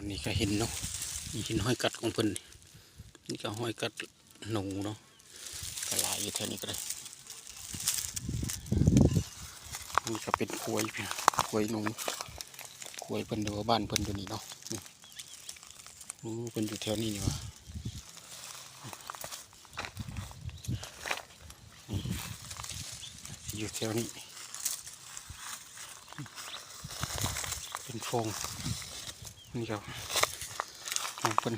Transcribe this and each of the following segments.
ນີ້ກໍເຫັນເນາະ ນີ້ເຫັນຮອຍກັດຂອງເພິ່ນ ນີ້ກໍຮອຍກັດໜູເນາະ ກໍຫຼາຍຢູ່ແຖວນີ້ກໍໄດ້. ນີ້ກໍເປັນຄວາຍ ຄວາຍໜູ ຄວາຍເພິ່ນ ຫຼືວ່າບ້ານເພິ່ນຢູ່ນີ້ເນາະ. ນີ້ ໂອ້ ເພິ່ນຢູ່ແຖວນີ້ນີ້ຫວ່າ ນີ້ ຢູ່ແຖວນີ້ ເປັນໂພງ. ນີ້ກໍໝ່ອງເພິ່ນ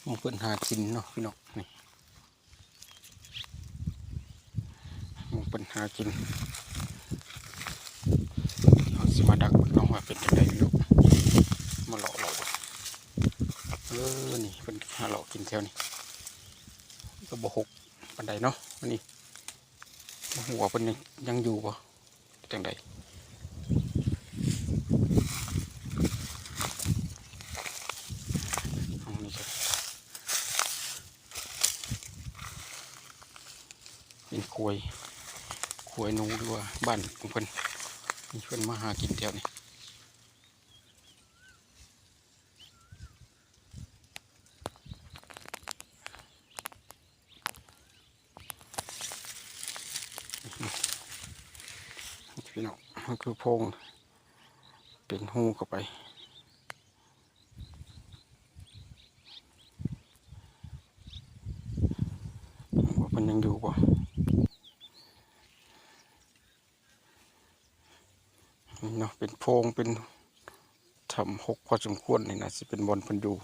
ໝ່ອງເພິ່ນຫາກິນເນາະພີ່ນ້ອງ. ນີ້ ໝ່ອງເພິ່ນຫາກິນ ເຮົາຊິມາດັກເບິ່ງເນາະວ່າເປັນຈັ່ງໃດເນາະ ມາເລາະເລາະເບິ່ງ. ເອີ ນີ້ເພິ່ນຫາເລາະກິນແຖວນີ້ ກໍບໍ່ຮົກປານໃດເນາະ. ອັນນີ້ ບໍ່ຮູ້ວ່າເພິ່ນຍັງ ຍັງຢູ່ບໍ່ ຈັ່ງໃດ. ຫ້ອງນີ້ກໍເປັນຄວາຍ ຄວາຍໜູ ຫຼືວ່າບ້ານຂອງເພິ່ນ ນີ້ເພິ່ນມາຫາກິນແຖວນີ້. ພີ່ນ້ອງ ມັນຄືໂພງ ເປັນຮູເຂົ້າໄປ ວ່າເພິ່ນຍັງຢູ່ບໍ່. ນີ້ເນາະ ເປັນໂພງ ເປັນຖ້ຳຮົກພໍສົມຄວນ. ນີ້ໜ້າຊິເປັນບ່ອນເພິ່ນຢູ່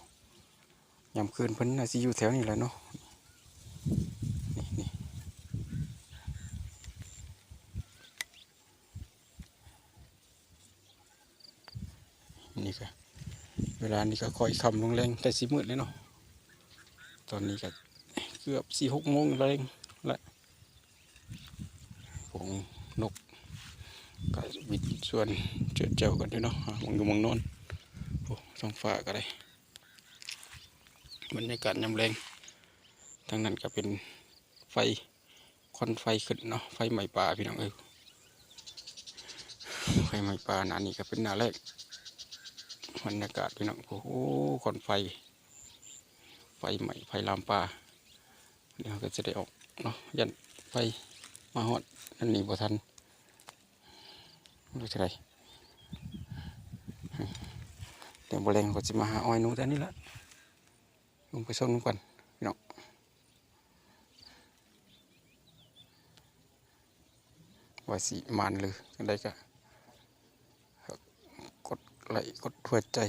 ຍາມຄືນເພິ່ນໜ້າຊິຢູ່ແຖວນີ້ແຫຼະເນາະ. ນີ້ ນີ້ ນີ້ກະ ເວລານີ້ກະຄ່ອຍຄ່ຳລົງແລງ ໃກ້ຊິມືດແລ້ວເນາະ. ຕອນນີ້ກະເກືອບສີ່ຫົກໂມງແລງລະ. ຝູງນົກກະບິນສວນເຈີ້ຍແຈ່ວກັນຢູ່ເນາະ ໝ່ອງຢູ່ໝ່ອງນອນ. ໂອ້ ທ້ອງຟ້າກະໄດ້ ບັນຍາກາດຍາມແລງ. ທາງນັ້ນກະເປັນໄຟ ຄວັນໄຟຂຶ້ນເນາະ ໄຟໄໝ້ປ່າພີ່ນ້ອງເອີຍ ໄຟໄໝ້ປ່າ. ໜ້ານີ້ກະເປັນໜ້າແລ້ງ ບັນຍາກາດພີ່ນ້ອງ. ໂອ້ໂຫ ຄວັນໄຟ ໄຟໄໝ້ ໄຟລາມປ່າ. ດຽວເຮົາກໍຈະໄດ້ອອກເນາະ ຢ້ານໄຟມາຮອດ ອັນນີ້ບໍ່ທັນ ຫຼືຈັ່ງໃດ. ແຕ່ບໍ່ແລງເຮົາກໍຊິມາຫາອ້ອຍໜູແຖວນີ້ລະ ລົງໄປຊົມນຳກັນພີ່ນ້ອງ ວ່າຊິໝານຫຼືຈັ່ງໃດ. ກໍກົດໄລ້ກົດຫົວໃຈ